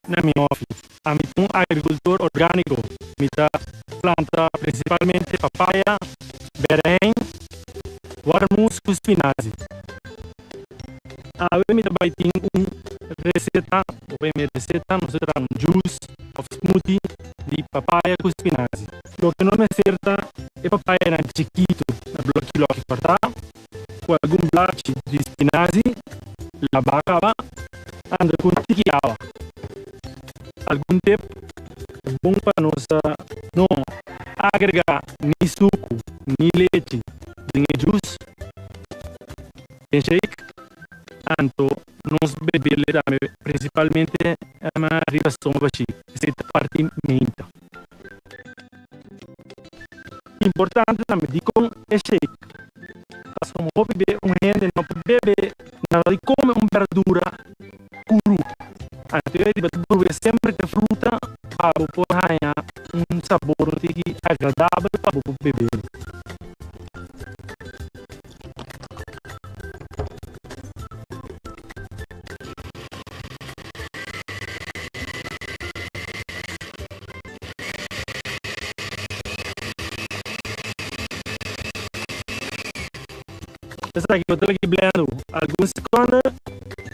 na mi hòfi. Ami ta un agrikultor orgániko. Mi ta planta prinsipalmente papaya, bèrèn, warmus ku spinazi. Awe mi ta bai tin un reseta, of e mi reseta, nos ta traha un juice of smoothie di papaya ku spinazi. Loke nos mester ta e papayanan chikitu na bloki bloki kòrtá, ku algun blachi di spinazi labá kaba, anda ku un tiki awa. Algun tip ta bon pa nos no agregá ni suku ni lechi den e juice, den shake, anto nos bebele tambe prinsipalmente riba stoma bashí, esei ta parti meinta. Importante tambe dikon e shake pasobra hopi be un hende no por bebe nada di kome un berdura kuru. Anto e riba ta prob'é semper ku e fruta pa bo por haña un sabor un tiki agradabel pa bo por bebe. Esaki bo ta laki blendo algun sekonde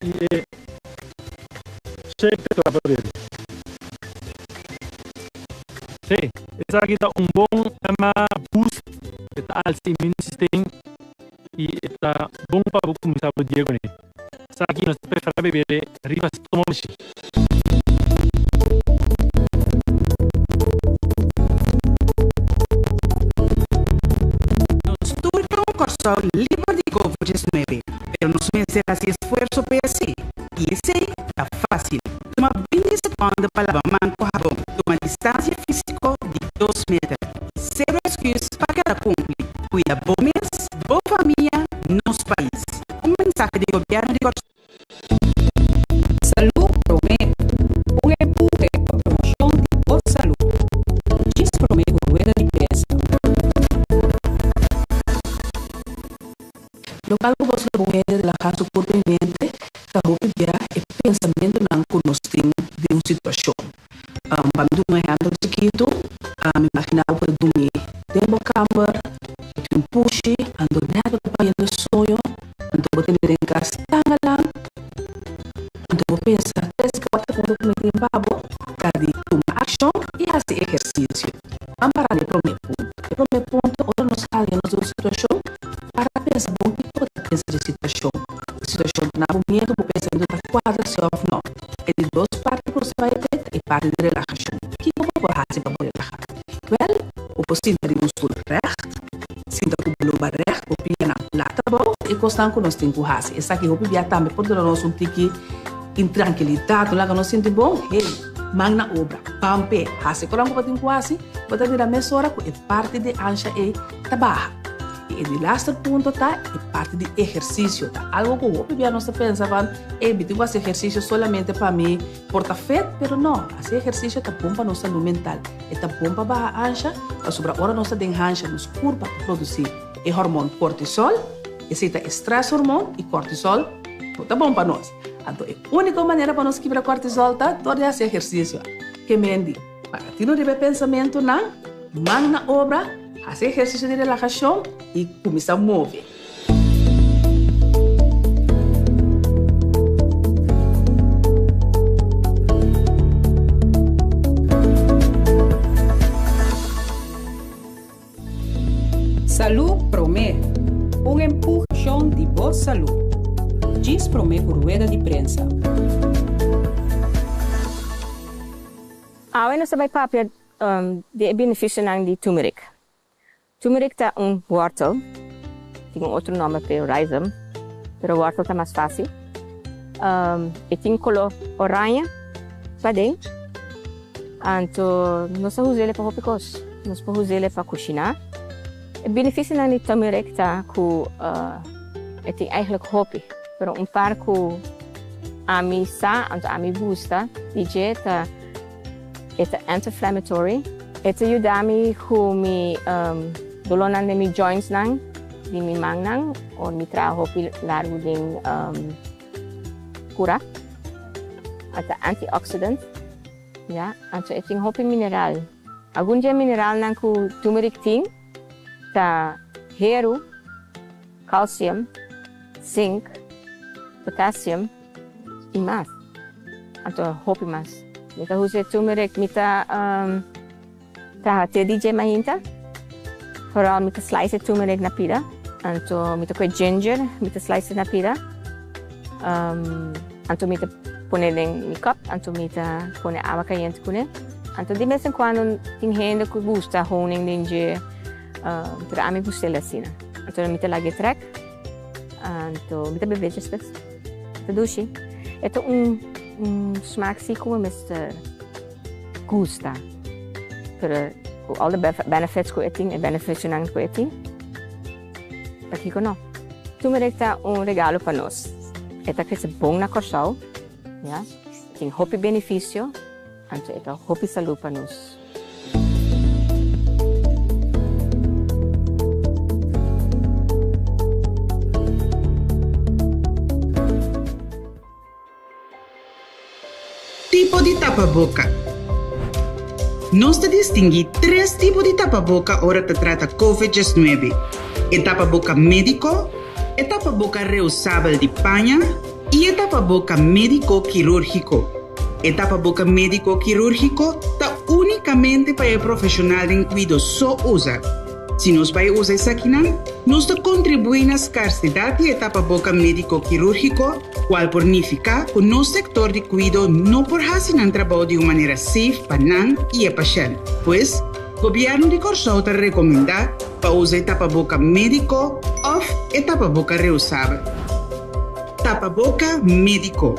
i e shake ta kla pa bebe. Sí, esaki ta un bon boost, e ta alsa immune system i e ta bon pa bo kuminsá bo dia kuné. Esaki nos ta preferá bebele riba stomachi. Nos tur ke un Kòrsou liber di Covid 19, pero nos mester hasi esfuerso pa esei, i esei ta fásil. Tuma 20 sekonde pa laba man ku habon, tuma distansia físiko di dos meter. Sero esküs pa keda kumpli. Kuida bo mes, bo famia, nos pais. Un mensahe di Gobièrnu di Kòrsou. Salú Promé, un empuhe pa promoshon di bo salú. Djis promé ku rueda di prensa. Lokual ku bos lo bon hende relahá su kurpa i mente ta hopi bia e pensamentunan ku nos tin di un situashon. Pa mi duna un ehèmpel chikitu, mi imaginá bo por dumi den bo kamber, bo tin un pushi, anto nèt bo ta payendo soño, anto bo tene den kas tanga lang, anto bo pensa tres kuater punto ku mi tin pa bo ta di tuma akshon i hasi ehersisio. Ban para na e promé punto. E promé punto ora nos haña nos den un situashon, para pensa bon kiko bo ta pensa di e situashon. E situashon ta na bo miedu, bo pensamentu ta kuadra si òf nò. E di dos parti ku nos ta bai te ta e parti di relahashon. Kiko bo por hasi pa bo relahá? Wèl, bo por sinta riba un stul règt, sinta ku bo loba règt, bo pianan plat abou. E kosnan ku nos tin ku hasi. Esaki hopi bia tambe por duna nos un tiki intrankilidat, no laga nos sinti bon. Hey, man na obra, ban p'e, hasi e koran ku bo tin ku hasi, bo ta mira mesora ku e parti di ansha ei ta baha. I e di laster punto ta e parti di ehersisio. Ta algo ku hopi bia nos ta pensa van, ey, mi tin ku hasi ehersisio solamente pa mi por ta fit, pero no, hasi ehersisio ta bon pa nos salú mental. E ta bon pa baha ansha, pasobra ora nos ta den hansha nos kurpa ta produsí e hormon kortisol, esei ta e stress hormon i kortisol no ta bon pa nos. Anto e úniko manera pa nos kibra kortisol ta dor di hasi ehersisio. Ke mendi, para tino riba e pensamentunan, man na obra, Hasi ehersisio di relahashon i kuminsá move. Salú Promé, un empuhashon di bo salú. Djis promé ku rueda di prensa. Awe nos ta bai papia Di e benefisionan di turmeric. Turmeric ta un wortel, tin un otro nomber p'e rhizome, pero wortel ta mas facil. E tin color oranje paden, anto nos ta us'e pa hopi cos. Nos por us'e pa cushina. E benefisionan di turmeric ta cu e tin eigenlijk hopi, pero un par cu ami sa, anto ami gusta di dje ta. E ta anti-inflammatory. E ta yuda mi ku mi dolónan den mi jointsnan, di mi mannan, ora mi traha hopi largu den kura. E ta antioxidant. Ya, anto e tin hopi mineral. Algun di e mineralnan ku turmeric tin ta heru, calcium, zinc, potassium i mas. Anto hopi mas. Mi ta usa e turmeric, mi ta traha te di dje mainta. Vooral mi ta slice e turmeric na pida. Anto mi ta koe ginger, mi ta slice na pida. Anto mi ta pone den mi cup, anto mi ta pone awa cayente cune. Anto di bes en cuando tin hende cu gusta honing den dje, pero ami gust'el asina. Anto mi ta laga e trek, anto mi ta bebe despues. Ta dushi. E ta un un smaak si cu mi mester gusta, pero cu all the benefits cu e tin, e beneficionan cu e tin. Pakiko no? Turmeric ta un regalo pa nos. E ta crece bon na Kòrsou, ya. Tin hopi beneficio, anto e ta hopi salú pa nos. Tipo di tapaboka. Nos ta distinguí tres tipo di tapaboka ora ta trata Covid 19, e tapaboka médiko, e tapaboka reusabel di paña i e tapaboka médiko kirúrgiko. E tapaboka médiko kirúrgiko ta únikamente pa e profeshonal den kuido so usa. Si nos bai usa esakinan, nos ta kontribuí na skarsedat di e tapaboka médiko kirúrgiko, kual por nifiká ku nos sektor di kuido no por hasi nan trabou di un manera safe pa nan i e pashènt. Pues, Gobièrnu di Kòrsou ta rekomendá pa usa e tapaboka médiko òf e tapaboka reusabel. Tapaboka médiko.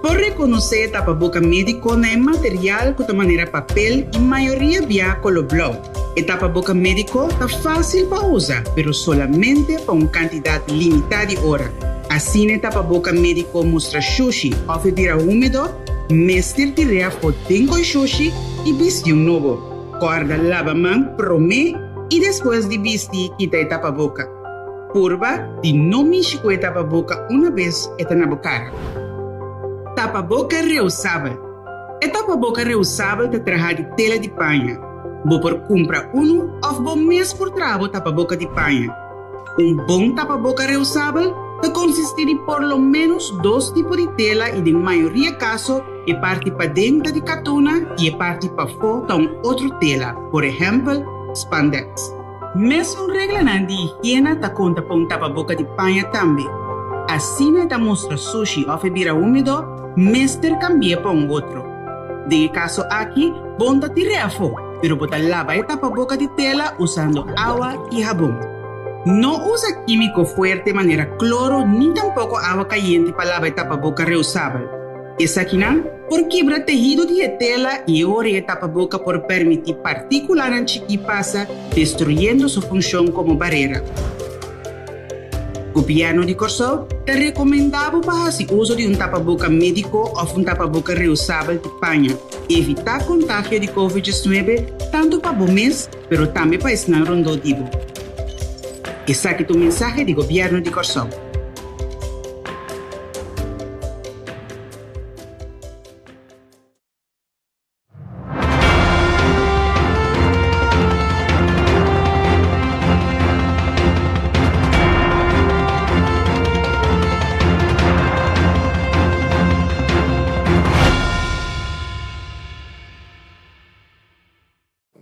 Por rekonosé e tapaboka médiko na e material ku ta manera papel i mayoria bia koló blou. E tapaboka médiko ta fásil pa usa, pero solamente pa un kantidat limitá di ora. Asina e tapaboka médiko mustra shushi òf e bira húmedo, mester tir'é afó den koi shushi i bisti un nobo. Kòrda laba man promé i despues di bisti kita e tapaboka. Purba di no mishi ku e tapaboka una bes e ta na bo kara. Tapaboka reusabel. E tapaboka reusabel ta traha di tela di paña. Bo por kumpra unu òf bo mes por traha bo tapaboka di paña. Un bon tapaboka reusabel ta konsistí di por lo ménos dos tipo di tela i den mayoria kaso e parti paden ta di katuna i e parti pafó ta un otro tela, por ehèmpel, spandex. Mesun reglanan di higiena ta konta pa un tapaboka di paña tambe. Asina e ta mustra sushi òf e bira húmedo, mester kambi'é pa un otro. Den e kaso aki, bon ta tir'é afó, pero bo ta laba e tapaboka di tela usando awa i habon. No usa kímiko fuerte manera kloro ni tampoko awa kayente pa laba e tapaboka reusabel. Esakinan por kibra tehido di e tela i e ora e tapaboka por permití partíkulanan chikí pasa, destruyendo su funshon komo barera. Gobièrnu di Kòrsou ta rekomendá bo pa hasi uso di un tapaboka médiko òf un tapaboka reusabel di paña. Evitá kontagio di Covid 19 tantu pa bo mes pero tambe pa esnan rondó di bo. Esaki ta un mensahe di Gobièrnu di Kòrsou.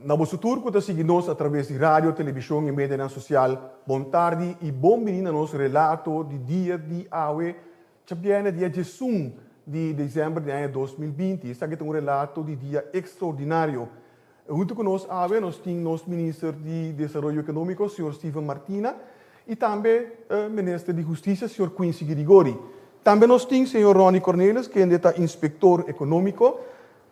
Na boso tur ku ta sigui nos atraves di radio, televishon i medianan sosial, bon tardi i bon bini na nos relato di dia di awe, djabièrnè dia diesun di desèmber di aña 2020. Esaki ta un relato di dia ekstraordinario. Huntu ku nos awe nos tin nos Minister di Desaroyo Ekonómiko, señor Steven Martina, i tambe Minister di Hustisia, señor Quincy Girigori. Tambe nos tin señor Ronnie Cornelis, kende ta Inspektor Ekonómiko.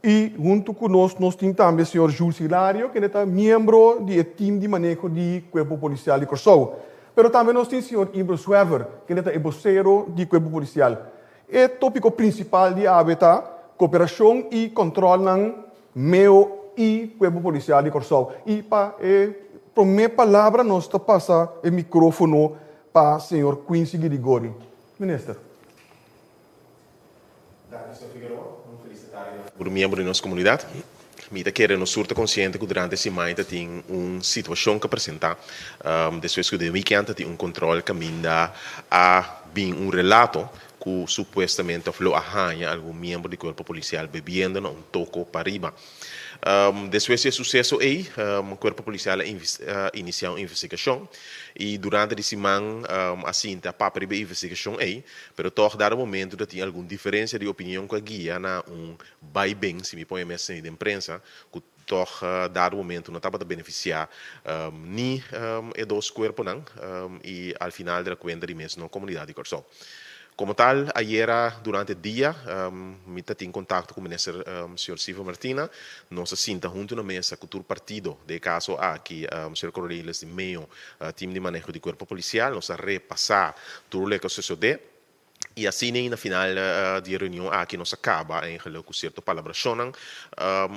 I huntu ku nos, nos tin tambe señor Jules Hilario, kende ta miembro di e tim di maneho di Kuerpo Polisial di Kòrsou. Pero tambe nos tin señor Ibro Suever, kende ta e bosero di Kuerpo Polisial. E tópiko prinsipal di awe ta koperashon i kòntròlnan meo i Kuerpo Polisial di Kòrsou. I pa e promé palabra nos ta pasa e mikrófono pa señor Quincy Girigori. Minister. Danki, señor Figueroa. Un felisitario. Tur miembro di nos komunidat, mi ta kere nos tur ta konsiente ku durante siman ta tin un situashon ku a presentá despues ku den wikènt ta tin un kontròl kaminda a bin un relato ku supuestamente òf lo a haña algun miembro di kuerpo polisial bebiendo na un toko pariba. Despues di e suseso ei, Kuerpo Polisial a inisiá un investigashon i durante di siman a sinta papia riba e investigashon ei, pero tòg dado momentu ta tin algun diferensia di opinion ku a guia na un bai ben, si mi pon e mes asina den prensa, ku tòg dado momentu no tabata benefisiá ni e dos kuerponan i al final di la kuenta di mes no komunidat di Kòrsou. Komo tal, ayera durante dia mi ta tin kontakto ku Minister señor Steven Martina. Nos a sinta huntu na mesa ku tur partido den e kaso aki, señor Cornelis di Meo, team di maneho di Kuerpo Polisial. Nos a repasá tur loke a sosodé i asina na final di e reunion aki nos a kaba eigenlijk ku sierto palabrashonnan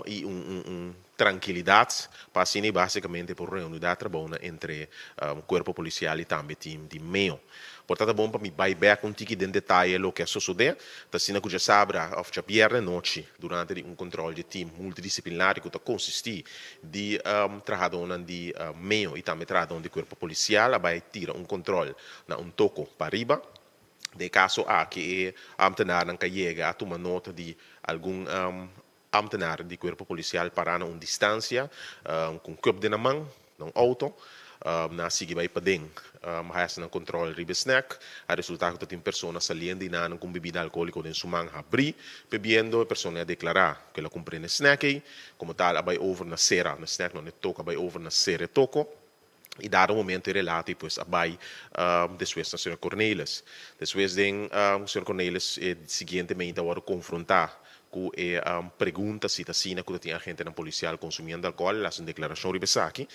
i un trankilidat pa asina básikamente por reanudá trabounan entre Kuerpo Polisial i tambe team di Meo. Por ta ta bon pa mi bai bek un tiki den detaye loke a sosodé. Ta asina ku djasabra òf djabièrnè nochi durante di un kòntròl dje tim multidisiplinario ku ta konsistí di trahadónan di meo i tambe trahadónan di kuerpo polisial a bai tira un kòntròl na un toko pariba. Den e kaso aki e ámtenarnan ka yega a tuma nota di algun Ámtenar di kuerpo polisial pará na un distansia ku un kùp den nan man, na un outo. Nan a sigui bai paden. Hasi nan kòntròl riba e snèk. A resultá ku ta tin persona saliendo di nan ku un bibida alkohóliko den su man habrí. Bebiendo, e persona a deklará ku el a kumpr'é na e snèk ei. Komo tal a bai over na sera na snèk, no na e toko, a bai over na sera e toko. I dado momento e relato i pues a bai despues na señor Cornelis. Despues den señor Cornelis e siguiente meinta a wòrdu konfrontá ku e pregunta si ta asina ku ta tin agentenan polisial konsumiendo alkohòl. El a hasi un deklarashon riba esaki.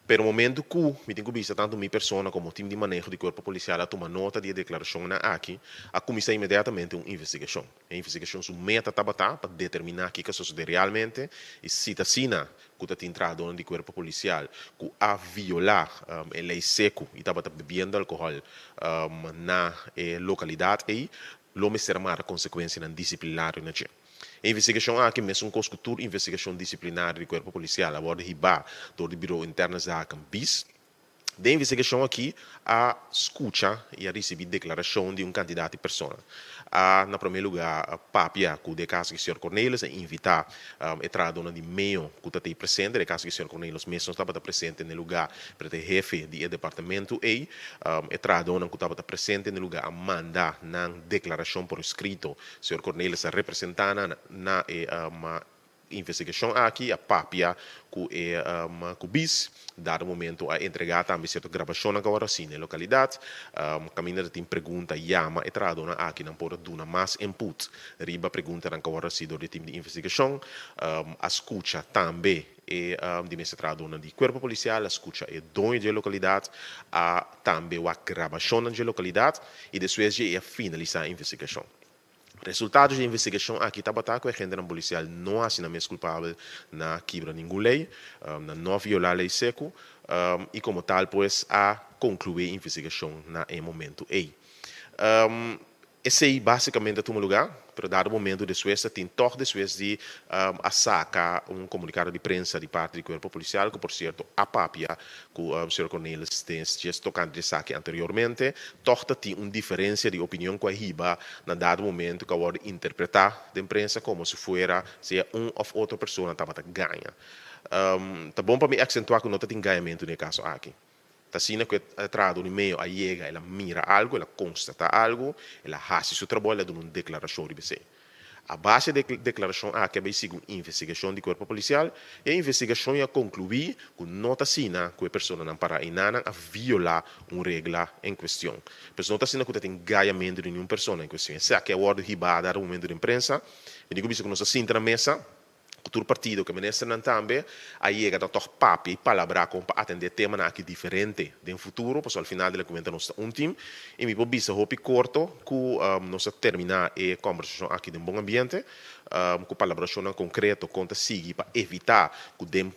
Pero momento ku mi tin ku bisa tantu mi persona komo tim di maneho di kuerpo polisial a tuma nota di e deklarashonnan aki, a kuminsá inmediatamente un investigashon. E investigashon su meta tabata pa determiná kiko a sosodé realmente i si ta asina ku ta tin trahadónan di kuerpo polisial ku a violá e lei seku i tabata bebiendo alkohòl na e lokalidat ei, lo mester a mara konsekuensianan disiplinario na dje. E investigashon aki, mesun kos ku tur investigashon disiplinario di kuerpo polisial, a wòrdu hibá dor di Bureau Interne Zaken, bis. Den investigashon aki a skucha i a risibí deklarashon di un kantidat di persona. A na promé lugá papia ku den e kaso ki señor Cornelis a invitá e trahadónan di meo ku ta tei presente. Den e kaso ki señor Cornelis mes no tabata presente na e lugá, pero ta e hefe di e departamentu ei. E trahadónan ku tabata presente na e lugá a manda nan deklarashon por eskrito. Señor Cornelis a representá nan na e Investigashon aki a papia ku e ku bis. Dado momento a entregá tambe sierto grabashonnan ku a wòrdu hasi na e lokalidat. Kaminda ta tin pregunta yama e trahadónan aki nan por a duna mas input riba preguntanan ku a wòrdu hasi dor di e tim di investigashon. A skucha tambe e di mes e trahadónan di kuerpo polisial, a skucha e doño di e lokalidat, a tambe wak grabashonnan di e lokalidat i despues dje e a finalisá e investigashon. Resultado dje investigashon aki tabata ku e agentenan polisial no hasi nan mes kulpabel na kibra ningun lei, na no violá lei seku, i komo tal pues a konkluí e investigashon na e momentu ei. Esei básikamente a tuma lugá, pero dado momentu despues ta tin tòg despues di a saka un komunikado di prensa di parti di kuerpo polisial ku por sierto a papia ku señor Cornelis Stens djes tokante di esaki anteriormente, tòg ta tin un diferensia di opinion ku a hiba na dado momento ku a wòrdu interpretá den prensa komo si fuera sea un òf otro persona tabata gaña. Ta bon pa mi aksentuá ku no ta tin gañamentu den e kaso aki. Ta asina ku e trahadó di meo a yega, el a mira algu, el a konstatá algu, el a hasi su trabou, el a duna un deklarashon riba esei. A base di e deklarashon aki a bay sigui un investigashon di kuerpo polisial i e investigashon ya konkluí ku no ta asina ku e personanan pará einanan a violá un regla en kuestion. Pues no ta asina ku ta tin gayamentu di niun persona en kuestion. Esaki a wòrdu hibá dado momento den prensa. Mi tin ku bisa ku nos a sinta na mesa. Ku tur partido, ku e ministernan tambe, a yega ta tòg papia i palabrá kon pa atendé temanan aki diferente den futuro, pasobra al final di la kuenta nos ta un tim. I mi por bisa hopi korto ku nos a terminá e kòmbersashon aki den bon ambiente, ku palabrashonnan konkreto kon ta sigui pa evitá ku den.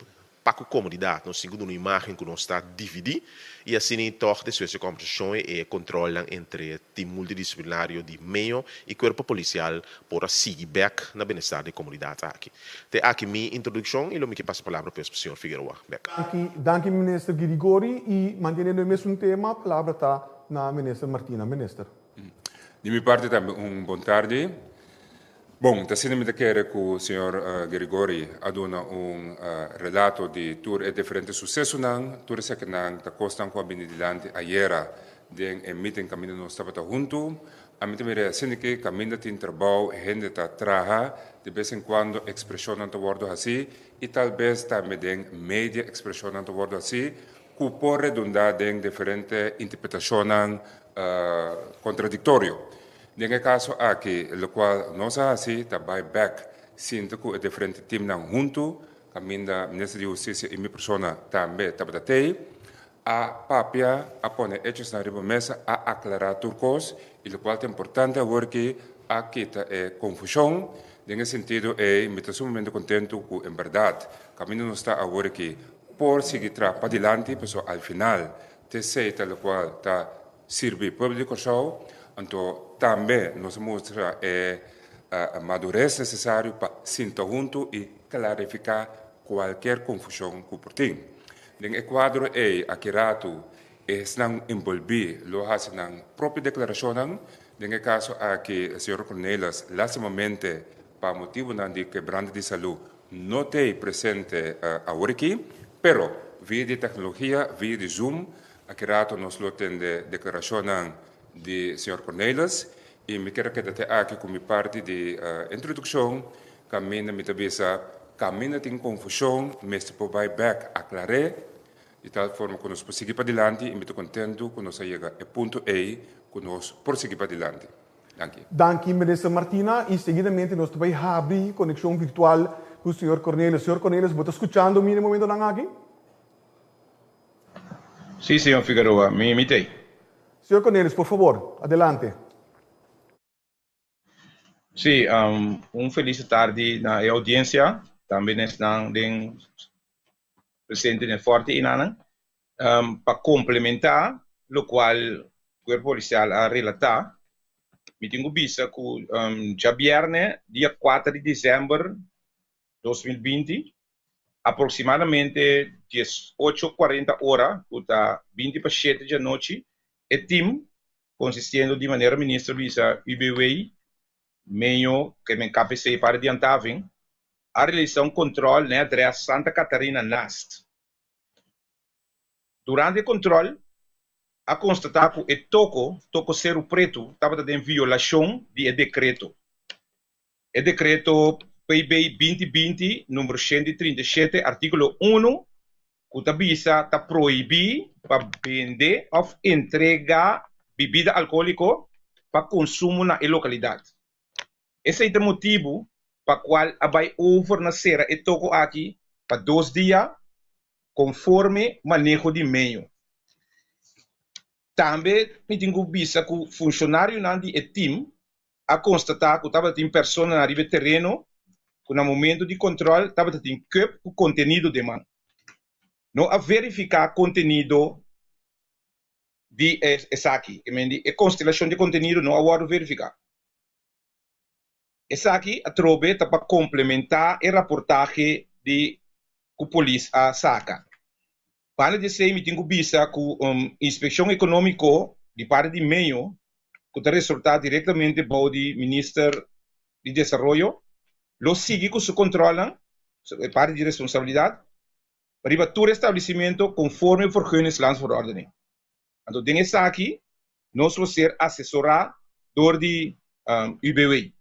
Pa ku komunidat nos tin ku duna un imágen ku nos ta dividí i asina i tòg despues di e kòmbersashon e kòntròlnan entre tim multidisiplinario di meo i kuerpo polisial por a sigui bèk na benestar di e komunidat aki. Te aki mi introdukshon i lo mi ke pasa palabra pues pa señor Figueroa bèk. Danki, danki Minister Girigori i manteniendo e mesun tema palabra ta na Minister Martina. Minister. Di mi parti tambe un bon tardi. Bon, ta asina mi ta kere ku señor Gerigori a duna un relato di tur e diferente susesonan, tur esakinan ta kosnan ku a bini dilanti ayera den e meeting kaminda nos tabata huntu. Ami ta mira asina ke kaminda tin trabou, hende ta traha, di bes en kuando ekspreshonnan ta wòrdu hasí i tal bes tambe den media ekspreshonnan ta wòrdu hasí ku por redundá den diferente interpretashonnan kontradiktorio. Den e kaso aki lokual nos a hasi ta bai bèk sinta ku e diferente timnan huntu, kaminda Minister di Hustisia i mi persona tambe tabata tei, a papia, a pone echosnan riba mesa, a aklará tur kos i lokual ta importante awor ki a kita e konfushon. Den e sentido ei mi ta sumamente kontentu ku en bèrdat kaminda nos ta awor aki por sigui traha padilanti pasobra al final t'esei ta lokual ta sirbi pueblo di Kòrsou, anto tambe nos a mustra e madures nesesario pa sinta huntu i klarifiká kualkier konfushon ku por tin. Den e kuadro ei, aki ratu esnan enbolbí lo hasi nan propio deklarashonnan. Den e kaso aki, señor Cornelis lastimamente pa motibunan di kebrante di salú no t'ei presente aworaki, pero via di teknologia, via di Zoom, Aki rato nos lo tende declaracionnan di señor Cornelis y mi kier a keda te aki cu mi parti di introduccion caminda mi ta bisa caminda tin confusion mester por bay bek aclar'e di tal forma cu nos por sigui padilanti y mi ta contento cu nos a yega e punto ey cu nos por sigui padilanti. Danki. Danki Minister Martina y seguidamente nos ta bay habri conexion virtual cu señor Cornelis. Señor Cornelis bo ta scuchando mi na e momentonan aki? Sí, señor Figueroa, mi mi t'ei. Señor Cornelis, por favor, adelante. Sí, un felis tardi na e audiencia, tambe na esnan den presente den Forte Inanan. Pa complementa locual Cuerpo Policial a relata, mi tin cu bisa cu djabierne dia cuater di december 2020, aproximadamente 18:40 ora, cu ta 20 pa 7 di anochi, e team, consistiendo di manera minister bisa UBW, Meño, Kemen KPC para di Antavin, a realisa un control na e adres Santa Catarina Nast. Durante e control, a constata cu e toko, Toko Seru Pretu, tabata den violacion di e decreto. E dekreto PB 2020 number 137 artíkulo 1 ku ta bisa ta prohibí pa bende òf entregá bibida alkohóliko pa konsumo na e lokalidat. Esei ta motibu pa kual a bai over na sera e toko aki pa dos dia konforme maneho di meño. Tambe mi tin ku bisa ku funshonarionan di e tim a konstatá ku tabatin personanan riba e tereno ku na momento di kontròl tabata tin kùp ku kontenido den man. No a verifiká kontenido di esaki, ke men di e konstelashon di kontenido no a wòrdu verifiká. Esaki atrobe ta pa komplementá e raportahe di ku polis a saka. Banda di esei mi tin ku bisa ku Inspekshon Ekonómiko di parti di Meyo ku ta resortá direktamente bou di Minister di Desaroyo lo sigui ku su kontrolnan, e parti di responsabilidat, riba tur establesimentu konforme Vergunningslandsverordening. Anto den esaki nos lo ser asesorá dor di UBW.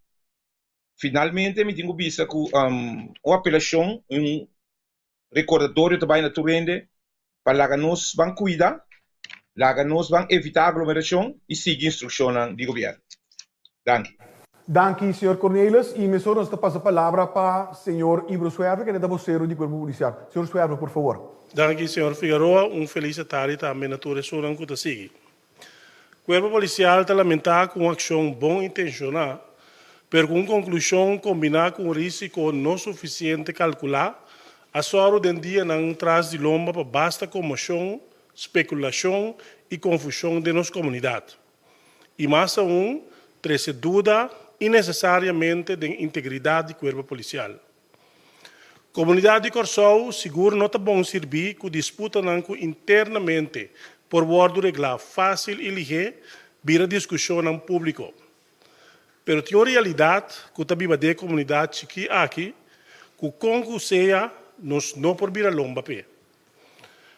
Finalmente mi tin ku bisa ku un apelashon, un Recordatorio ta bai na tur hende pa laga nos ban cuida, laga nos ban evita aglomeracion y sigui instruccionnan di gobierno. Danki. Danki, señor Cornelis. Y mesora nos ta pasa palabra pa señor Ibro Suerve, kende ta vocero di Cuerpo Policial. Señor Suerve, por favor. Danki, señor Figueroa. Un feliz tardi tambe na tur esunnan cu ta sigui. Cuerpo Policial ta lamenta cu un accion bon intenciona, pero cu un conclusion combina cu un risico no suficiente calcula, A sòru den dianan tras di lomba pa basta konmoshon, spekulashon i konfushon den nos komunidat. I mas aun trese duda innesesariamente den integridat di kuerpo polisial. Komunidat di Kòrsou sigur no ta bon sirbí ku disputanan ku internamente por wòrdu reglá fásil i lihé bira diskushonnan públiko. Pero tin un realidat ku ta biba den e komunidat chikí aki ku kon ku sea nos no por bira lomba p'e.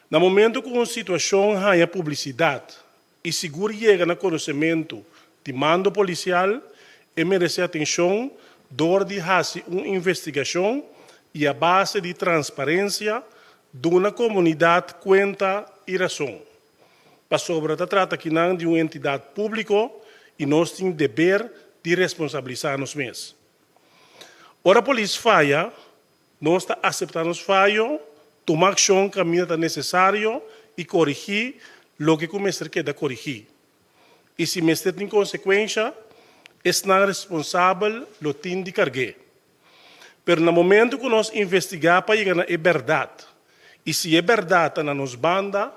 Na momentu ku un situashon haña publisidat i sigur yega na konosementu di mando polisial, e meresé atenshon dor di hasi un investigashon i a base di transparensia duna komunidat kuenta i rason. Pasobra ta trata akinan di un entidat públiko i nos tin deber di responsabilisá nos mes. Ora polis faya, nos ta aseptá nos fayo, tuma akshon kaminda ta nesesario i korigí loke ku mester keda korigí. I si mester tin konsekuensha, esnan responsabel lo tin di karg'é. Pero na momento ku nos investigá pa yega na e bèrdat, i si e bèrdat ta na nos banda,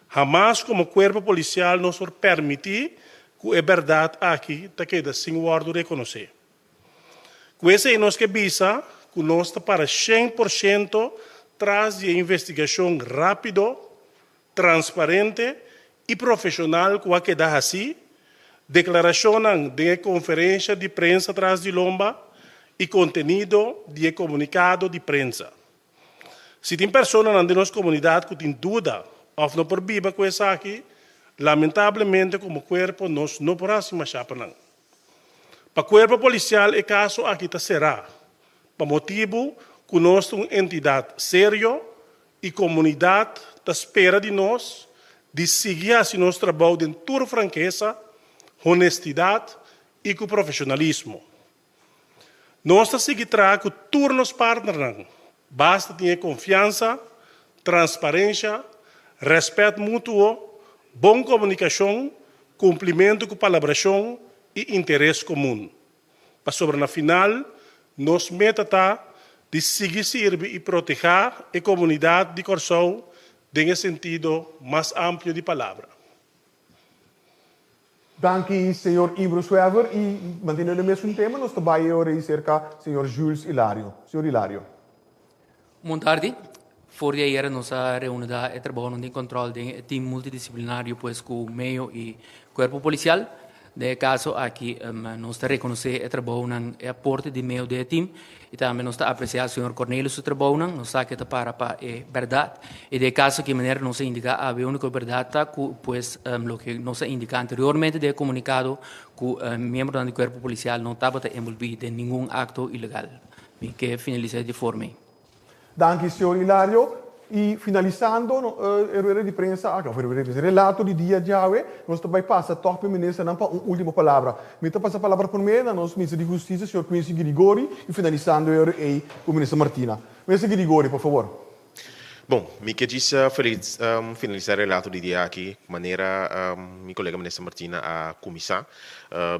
hamas komo kuerpo polisial nos por pèrmití ku e bèrdat aki ta keda sin wòrdu rekonosé. Ku esei nos ke bisa ku nos ta para 100% tras di e investigashon rápido, transparente i profeshonal ku a keda hasí, deklarashonnan den e konferensha di prensa tras di lomba i kontenido di e komunikado di prensa. Si tin personanan den nos komunidat ku tin duda òf no por biba ku esaki, lamentablemente komo kuerpo nos no por hasi mashá pa nan. Pa kuerpo polisial e kaso aki ta será, pa motibu ku nos ta un entidat serio i komunidat ta spera di nos di sigui hasi nos trabou den tur frankesa, honestidat i ku profeshonalismo. Nos ta sigui traha ku tur nos partnernan, basta tin e konfiansa, transparensha, rèspèt mutuo, bon komunikashon, kumplimentu ku palabrashon i interes komun. Pasobra na final nos meta ta di sigui sirbi i protehá e komunidat di Kòrsou den e sentido mas amplio di palabra. Danki señor Ibro Schwever y manteniendo e mesun tema nos ta bay e ora ey cerca señor Jules Hilario. Señor Hilario. Bon tardi. For di ayera nos a reunida e trabounan di control den e team multidisciplinario pues cu meo y cuerpo policial. Den e caso aki nos ta reconoce e trabounan, e aporte di meo den e team y tambe nos ta aprecia señor Cornelius su trabounan. Nos sa cu e ta para pa e berdad y den e caso aki manera nos a indica awe e unico berdad ta cu pues loke nos a indica anteriormente den e comunicado cu miembronan di cuerpo policial no tabata envolvi den ningun acto ilegal. Mi ke finalisa di forma ei. Danki señor Hilario. Y finalisando e rueda di prensa aki, of e rueda di prensa, e relato di dia djawe, nos ta bay pasa tog p'e ministernan pa un ultimo palabra. Mi ta pasa palabra prome na nos minister di Husticia, señor Quincy Girigori, y finalisando e ora ey cu minister Martina. Minister Girigori, por favor. Bon, mi ke djis finalisá e relato di dia aki manera mi kolega Minister Martina a kuminsá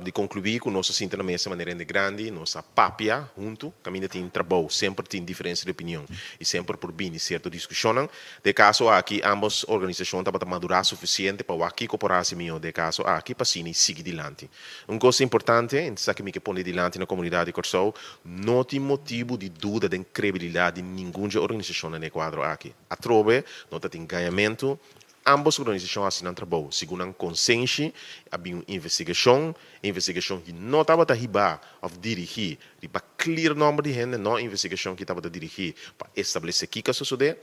di konkluí ku nos a sinta na mesa manera hende grandi, nos a papia huntu, kaminda tin trabou semper tin diferensia di opinion i semper por bini sierto diskushonnan. Den e kaso aki ámbos organisashon tabata madurá sufisiente pa wak kiko por hasi mihó den e kaso aki pa asina i sigui dilanti. Un kos importante, i esaki mi ke pone dilanti na komunidat di Kòrsou, no tin motibu di duda den kredibilidat di ningun dje organisashonnan den e kuadro aki. Atrobe, no ta tin gañamentu. Ámbos organisashon a hasi nan trabou segun nan konsenshi. A bin un investigashon, e investigashon ki no tabata hibá òf dirigí riba klir nòmber di hende, no, e investigashon ki tabata dirigí pa establesé kiko a sosodé.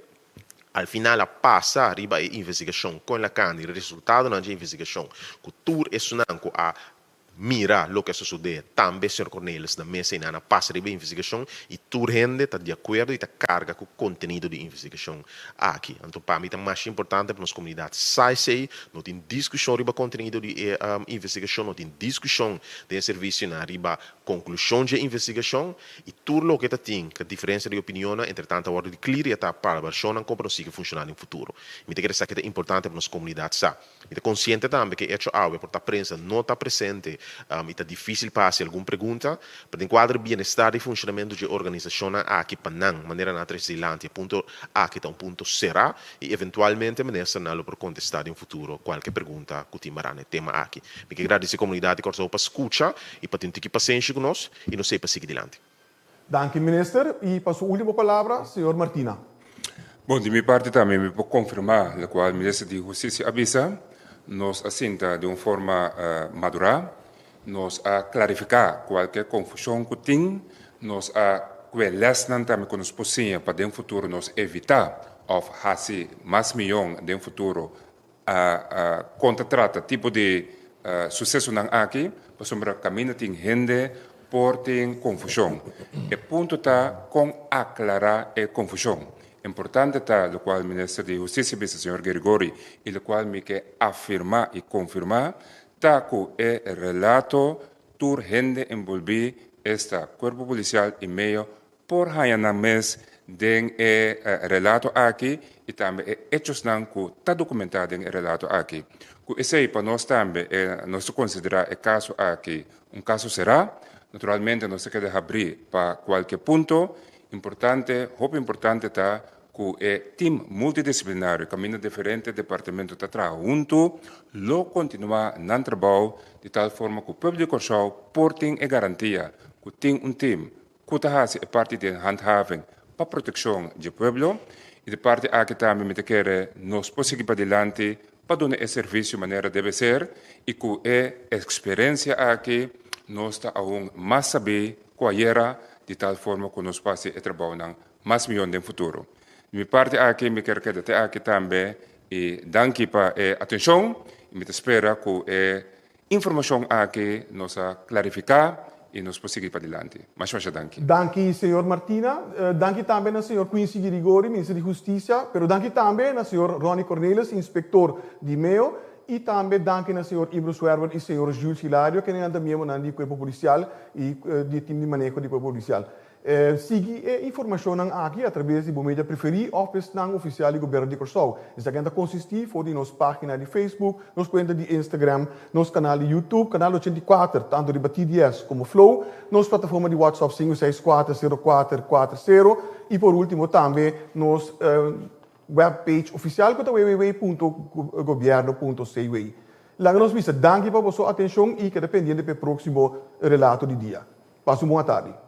Al final a pasa riba e investigashon kon el a kanda i resultadonan dje investigashon ku tur esunnan ku a mira loke a sosodé tambe señor Cornelis na mesa i nan a pasa riba e investigashon i tur hende ta di akuerdo i ta karga ku kontenido di investigashon aki. Anto pa mi ta masha importante pa nos komunidat sa esei, no tin diskushon riba kontenido di e investigashon, no tin diskushon den e servisionan riba. Konklushon dje investigashon i tur loke ta tin ku diferensia di opinionnan entretantu a wòrdu di klir i a ta palabrashonnan kon pa nos sigui funshoná den futuro. Mi ta kere sa ke ta importante pa nos komunidat sa. Mi ta konsiente tambe ku e echo awe por ta prensa no ta presente i ta difísil pa hasi algun pregunta, pero den kuadro di bienestar di funshonamentu dje organisashonnan aki pa nan manera nan a trese dilanti e punto aki ta un punto será i eventualmente ministernan lo por kontestá den futuro kualke pregunta ku tin mará na e tema aki. Mi ke gradisí komunidat di Kòrsou pa skucha i pa tin un tiki pasenshi ku nos i nos ei pa sigui dilanti. Danki minister i pa su ultimo palabra señor Martina. Bon, di mi parti tambe mi por konfirmá lokual minister di Hustisia a bisa. Nos a sinta di un forma madurá, nos a klarifiká kualke konfushon ku tin, nos a kue lèsnan tambe ku nos por siña pa den futuro nos evitá òf hasi mas mion den futuro A kon ta trata tipo di susesonan aki pasobra kaminda tin hende por tin konfushon. E punto ta kon aklará e konfushon. Importante ta lokual Minister di Hustisia bisa señor Gerigori i lokual mi ke afirmá i konfirmá ta ku e relato tur hende enbolbí esta Kuerpo Polisial i meo por haña nan mes den e relato aki i tambe e echosnan ku ta dokumentá den e relato aki. Ku esei pa nos tambe nos ta konsiderá e kaso aki un kaso será. Naturalmente nos ta keda habrí pa kualke punto. Importante, hopi importante ta ku e tim multidisiplinario kaminda diferente departamento ta traha huntu lo kontinuá nan trabou di tal forma ku pueblo di Kòrsou por tin e garantia ku tin un tim ku ta hasi e parti den handhaving pa protekshon dje pueblo i di parti aki tambe mi ta kere nos por sigui padilanti pa duna e servisio manera debe ser i ku e eksperensia aki nos ta aun mas sabí ku ayera di tal forma ku nos por hasi e trabounan mas mihó den futuro. Di mi parti aki mi kier keda te aki tambe i danki pa e atenshon i mi ta spera ku e Informashon aki nos a klarifiká i nos por sigui padilanti. Masha masha danki. Danki señor Martina. Danki tambe na señor Quincy Girigori, Minister di Hustisia, pero danki tambe na señor Ronnie Cornelis, Inspector di meo, i tambe danki na señor Ibro Zwerver i señor Jules Hilario, kendenan ta miembronan di Cuerpo Policial i di e team di maneho di Cuerpo Policial. Sigui e informashonnan aki atrabes di bo media preferí òf esnan ofisial di Gobièrnu di Kòrsou. Esakinan ta konsistí for di nos página di Facebook, nos kuenta di Instagram, nos kanal di YouTube, Kanal 84, tantu riba TDS komo Flow, nos plataforma di WhatsApp 564 04 40 i por último tambe nos webpage ofisial ku ta www.gobierno.cw. Laga nos bisa danki pa boso atenshon i keda pendiente pa e próksimo relato di dia. Pasa un bon atardi.